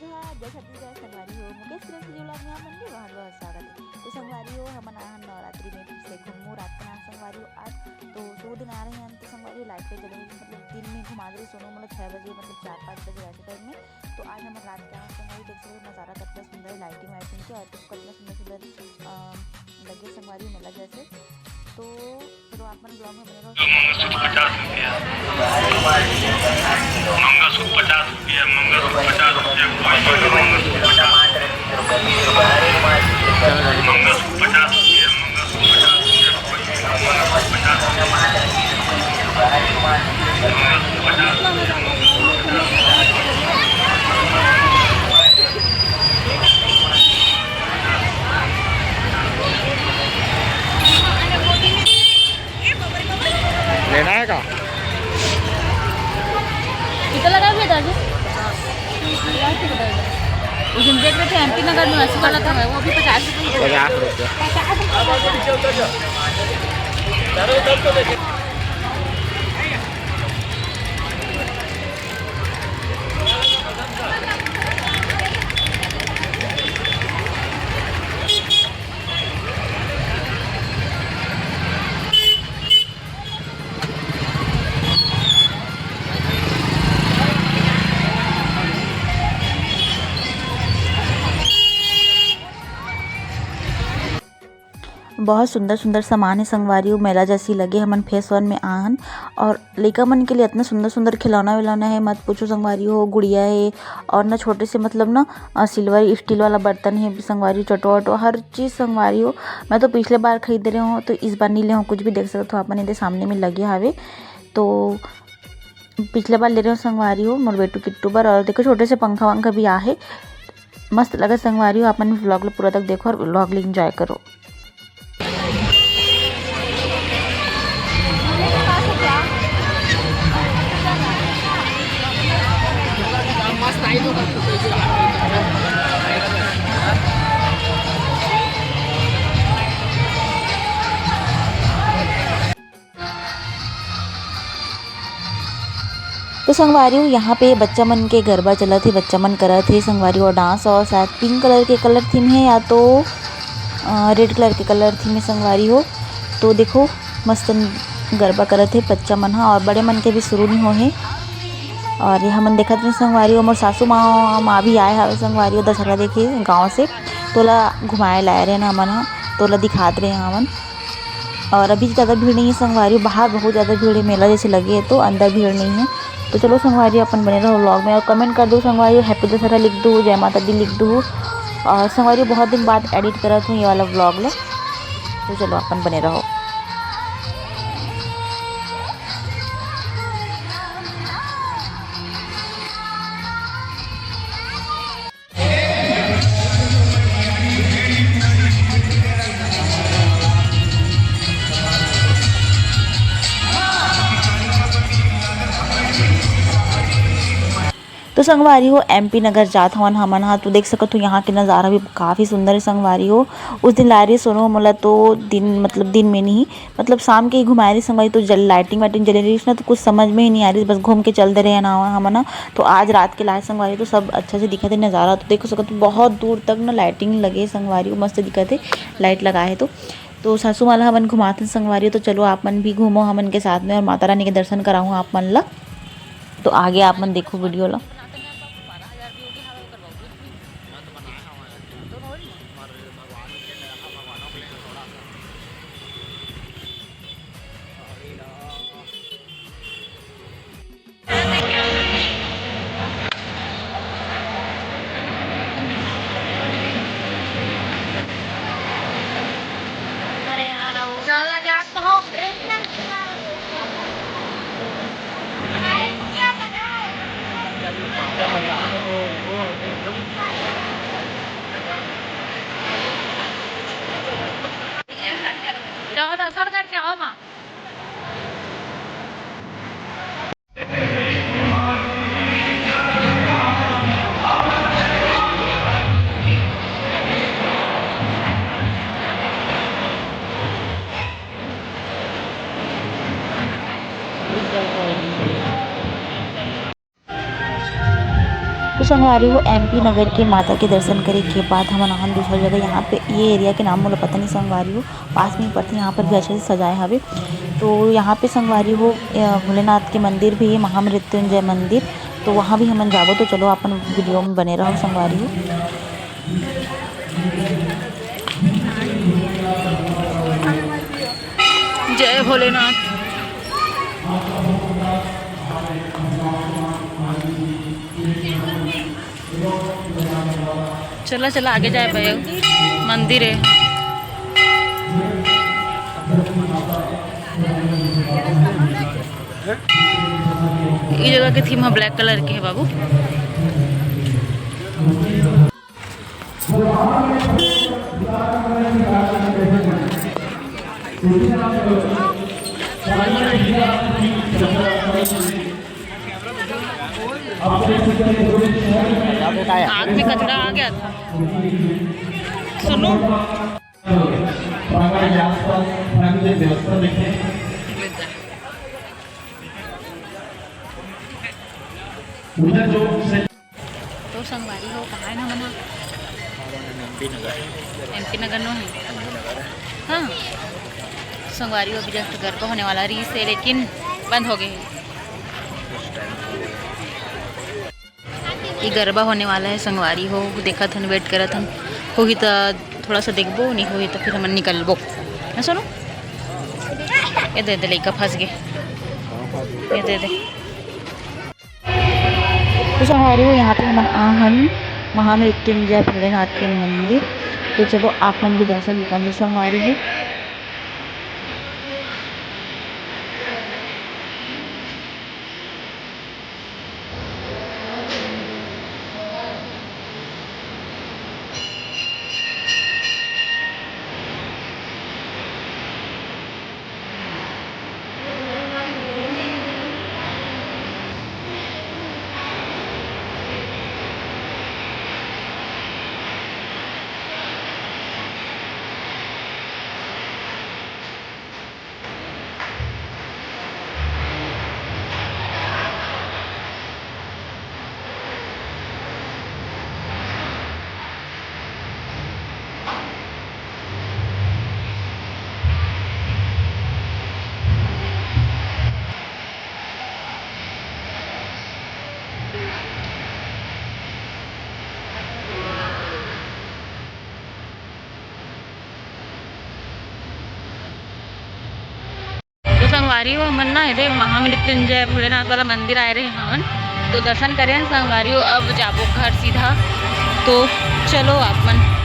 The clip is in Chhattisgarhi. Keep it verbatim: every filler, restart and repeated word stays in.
हाँ, जय छत्तीसगढ़ संगवारी हो, मुकेश किरण से जुड़ल आप मन के बहुत बहुत स्वागत है। तो संगवारी हो, हमन आए हन नवरात्रि में फिर से घूमू रात के नाम संगवारी हो। आज तो शुभ दिन आ रहे हैं, तो संगवारी हो लाइट पे चले, मतलब दिन में घुमा दे रहे सोनू, मतलब छः बजे, मतलब चार पाँच बजे ऐसे टाइम में। तो आज हमन रात के आए हन संगवारी, देख सकते हो नज़ारा कितना सुंदर है, लाइटिंग वाइटिंग के, और तो कितना सुंदर सुंदर अ, लगे संगवारी हो मेला जैसे। तो चलो आप मन ब्लॉग में बने रहो। मंगलसूत्र पचास रुपया, मंगलसूत्र पचास रुपया, मंगलसूत्र पचास रुपया, कोई भी मंगलसूत्र पचास रुपया, मंगलसूत्र पचास रुपया, कोई भी मंगलसूत्र पचास रुपया। लेना है का? कितना लगा भैया दादी? उस दिन देख रहे थे एमपी नगर में, वैसे वाला था, वो भी पचास रुपये। पचास रुपये। बहुत सुंदर सुंदर सामान हे संगवारी हो, मेला जैसी लगे। हमन फेज वन में आहन और लइका मन के लिए इतना सुंदर सुंदर खिलौना विलौना हे, मत पूछो संगवारी हो। गुड़िया हे और ना छोटे से मतलब ना सिल्वर स्टील वाला बर्तन हे संगवारी हो, चटो वटो हर चीज़ संगवारी हो। मैं तो पिछले बार खरीद रहे हूँ, तो इस बार नहीं ले हूँ कुछ भी। देख सकते हो आप मन एदे सामने में लगे हावे, तो पिछले बार ले रहे हो संगवारी हो मोर बेटू किट्टू बर। और देखो छोटे से पंखा वंखा भी आहे, मस्त लगे संगवारी हो। आप मन vlog ला पूरा तक देखो और vlog ला enjoy करो। तो संगवारी हो, यहाँ पे बच्चा मन के गरबा चलत हे, बच्चा मन करत हे संगवारी हो डांस, और शायद पिंक कलर के कलर थीम हे या तो रेड कलर के कलर थीम हे संगवारी हो। तो देखो मस्त गरबा करत हे बच्चा मन ह, और बड़े मन के भी शुरू नहीं हो हे। और ये हमन देखत रहे संगवारी हो, मोर सासू माँ माँ भी आए हवे संगवारी हो दशहरा देखे गाँव से, तोला घुमाए लाए रहे ना हमन ह, तोला दिखात रहे हमन। और अभी ज़्यादा भीड़ नहीं है संगवारी, बाहर बहुत ज़्यादा भीड़ है, मेला जैसे लगे है तो अंदर भीड़ नहीं है। तो चलो संगवारी अपन बने रहो vlog में और comment कर दो संगवारी, हैप्पी दशहरा लिख दो, जय माता दी लिख दो। और संगवारी बहुत दिन बाद edit करत हूँ ये वाला vlog ला, तो चलो अपन बने रहो। तो संगवारी हो, एमपी नगर जात हवन हमन हा, तो देख सकत हो यहाँ के नज़ारा भी काफ़ी सुंदर है संगवारी हो। उस दिन लाए रही सोनू मोला तो दिन, मतलब दिन में नहीं, मतलब शाम के ही घुमाए रही संगवारी, तो जल लाइटिंग वाइटिंग जले रही ना, तो कुछ समझ में ही नहीं आ रही, बस घूम के चल दे रहे हैं ना हमन हा। तो आज रात के लाए संगवारी, तो सब अच्छा से दिखत है नज़ारा। तो देख सकत हो बहुत दूर तक ना लाइटिंग लगे संगवारी, मस्त दिखत है, लाइट लगा है। तो तो सासू माँ ला हमन घुमाथन संगवारी, तो चलो आप मन भी घूमो हमन के साथ में और माता रानी के दर्शन कराहूँ आप मन ला। तो आगे आप मन देखो वीडियो ला। संगवारी हो, एमपी नगर के माता के दर्शन करे के बाद हमन आहन दूसरा जगह। यहाँ पे ये एरिया के नाम मोला पता नहीं संगवारी हो, पास में ही पड़थे। यहाँ पर भी अच्छा से सजाए हवे। तो यहाँ पे संगवारी हो, अ, भोलेनाथ के मंदिर भी है, महामृत्युंजय मंदिर। तो वहाँ भी हमन जाबो। तो चलो, अपन वीडियो में बने रहो संगवारी हो। जय भोलेनाथ। चला, चला, आगे जाए भाई, मंदिर है। ये जगह के थीम है ब्लैक कलर के है बाबू। आँख में कचरा आ गया था। सुनो। तो संगवारी हो, कहाँ है ना मना? एमपी नगर। एमपी नगर नो है। हाँ। संगवारी हो, अभी जस्ट गरबा होने वाला रहिस हे, लेकिन बंद हो गए। ये गरबा होने वाला है संगवारी हो, देखत हन, वेट करत हन। होही त थोड़ा सा देखबो, नहीं होही त फिर हमन निकलबो। ना सोनू? ये दे दे, लइका फंस गए। ये दे दे। तो संगवारी हो, यहाँ पे हमन आ हन महामृत्युंजय भोलेनाथ के मंदिर। तो चलो, आप मन भी दर्शन कर लो संगवारी हो। तो संगवारी हो, हमन ना एदे महामृत्युंजय भोलेनाथ वाला मंदिर आए रहे हन, तो दर्शन करे हन संगवारी हो। अब जाबो घर सीधा, तो चलो आप मन